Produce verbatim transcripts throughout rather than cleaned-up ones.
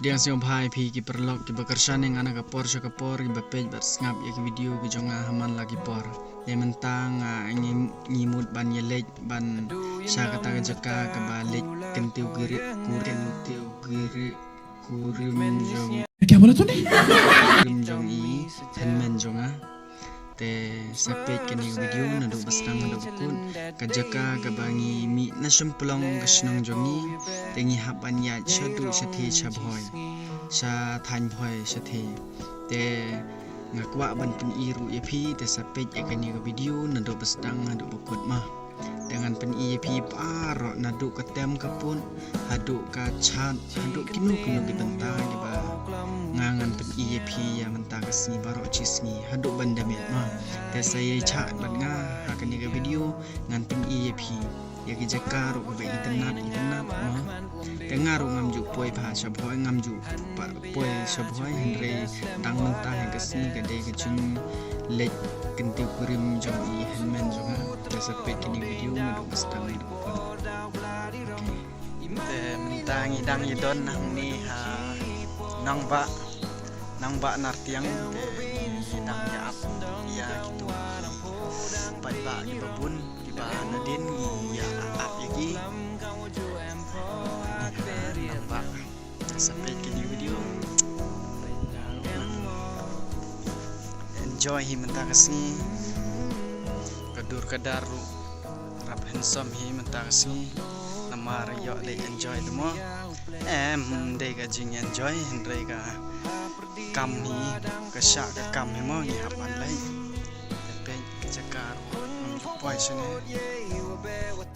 Diang sngewbha ïa phi ki paralok kiba kyrshan ïa nga na ka por sha ka por, kiba peit bad sngap ïa ki video ki jong nga ha man la ki por. Te mynta nga ngi, ngi mut ban ïaleit ban sha kata ka jaka kaba leit kyntiew kiri, kurim, kyntiew kiri, kurim jong, क्या बोला तूने? Kurim jong i hynmen jong nga. Te sa peit kane ka video naduh ba sdang haduh ba kut. Ka jaka kaba ngi mih na shymplong ka shnong jong ngi. Te ngi hap ban ïaid shaduh shathie sha Bhoi, sha thaiñ Bhoi shathie. Te nga kwah ban pyni ruh ïa phi, te sa peit ïa kane ka video naduh ba sdang haduh ba kut ma. Te ngan pyni ïa phi baroh naduh ka tem ka put haduh ka chat haduh kino kino ki bynta kiba nga ngan pyni ïa phi ïa mynta ka sngi baroh shi sngi haduh ban da miet ma. Te sa ïa shah bad nga ha kane ka video, ngan pyni ïa phi ïa ki jaka ruh kaba itynnat itynnat ma. Te nga ruh ngam ju poi bha sha Bhoi, ngam ju poi sha Bhoi, hynrei dang mynta ha ka sngi ka dei ka jingleit kyntiew kurim jong i hynmen jong nga. Te sa peit kane ka video naduh ba sdang haduh ba kut. Te mynta ngi dang ïadon hangne ha Nongbah, Nongbah Nartiang. Te ngi dang ïa-ap ïa kito paidbah kiba bun kiba nadien ngi ïa-ap ïa ki. Nongbah. Sa peit kane ka video. Enjoy hi mynta ka sngi. Ka dur ka dar ruh rap handsome hi mynta ka sngi. Namar ïoh leit enjoy te mo. Em dei ka jing enjoy hynrei ka kam hi, ka shah ka kam hi mo, ngi hap ban leit. Te peit ka jaka ruh ngam ju poi shane.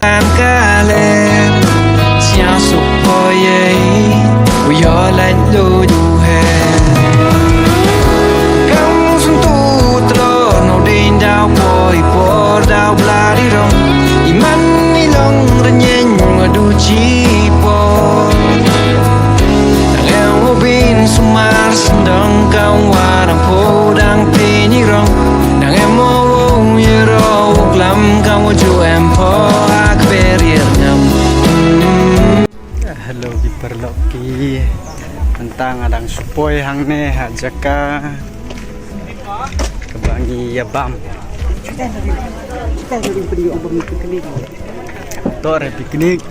An kalen siang suk poi ei, u ïoh lait lut u he. Kam sum tu tlor no ding daw poi por daw bla di rong. I man i long rynïeng nga du chi por. Nang em u bin sumar sendang kang warang po dang pini rong. Nang em o wong ïa ro u klam kang u ju em po ak berir ngam. Hello ki paralok ki. Mynta nga dang shu poi hangne ha jaka kaba ngi ïa bam. To re picnic.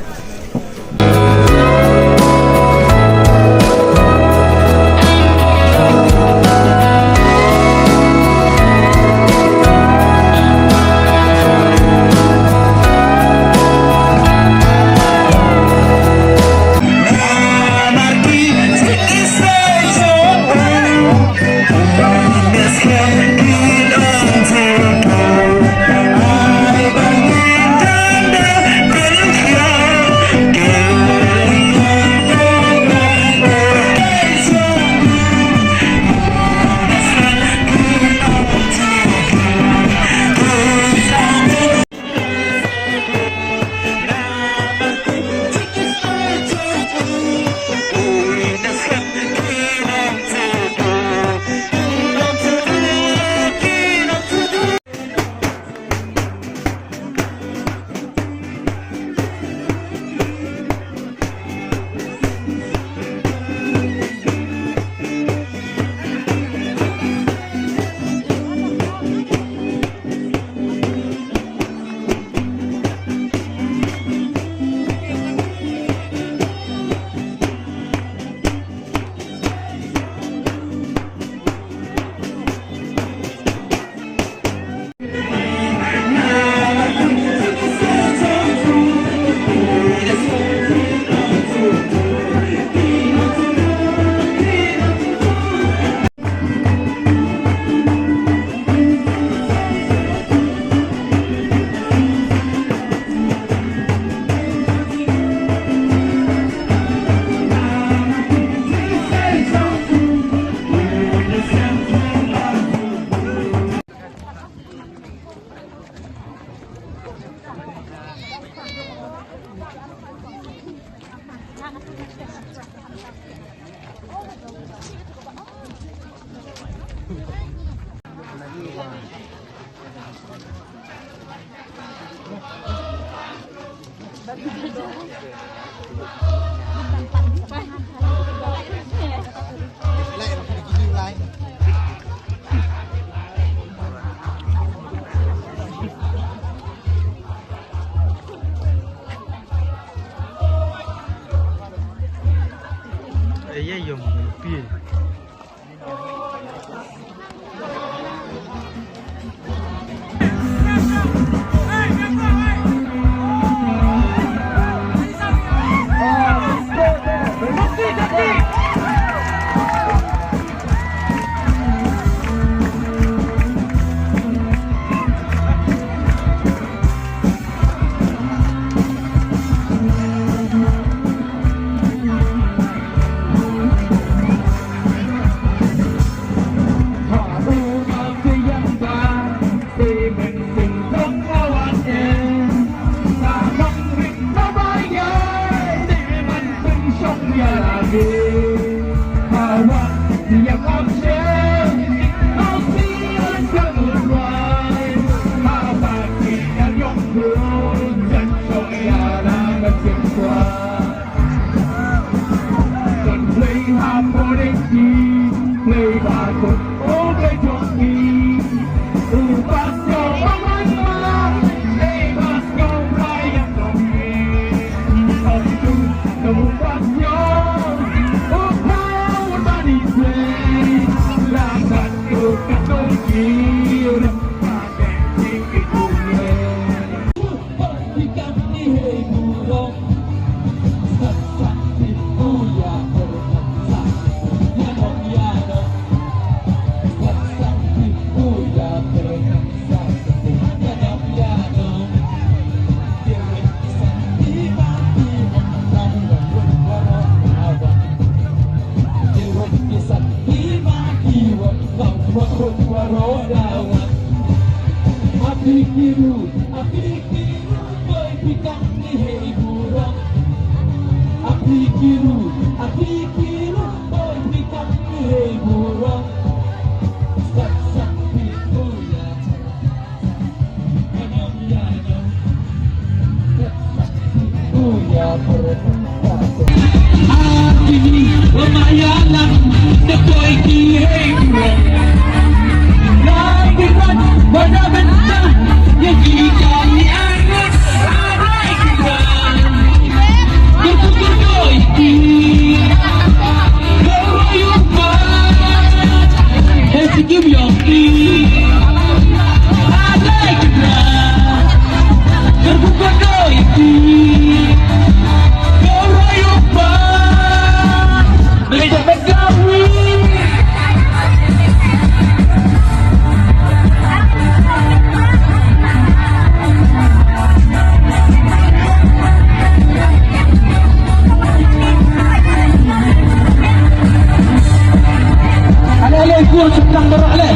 Ale, ale, ikut seberang barak, ale.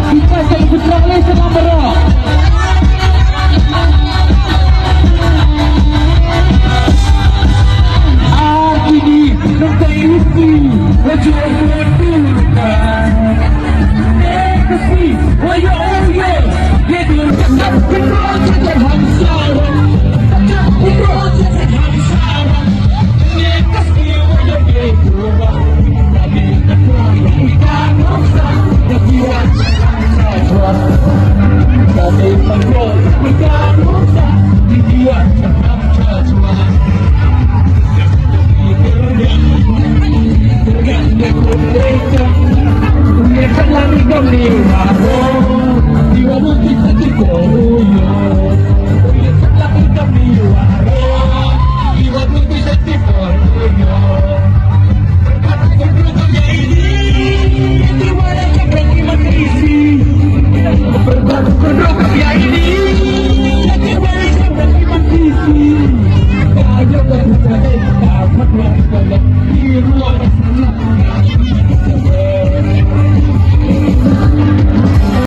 Kita cari seberang, ale, seberang barak. Arti ni, nanti isi, laju mundur.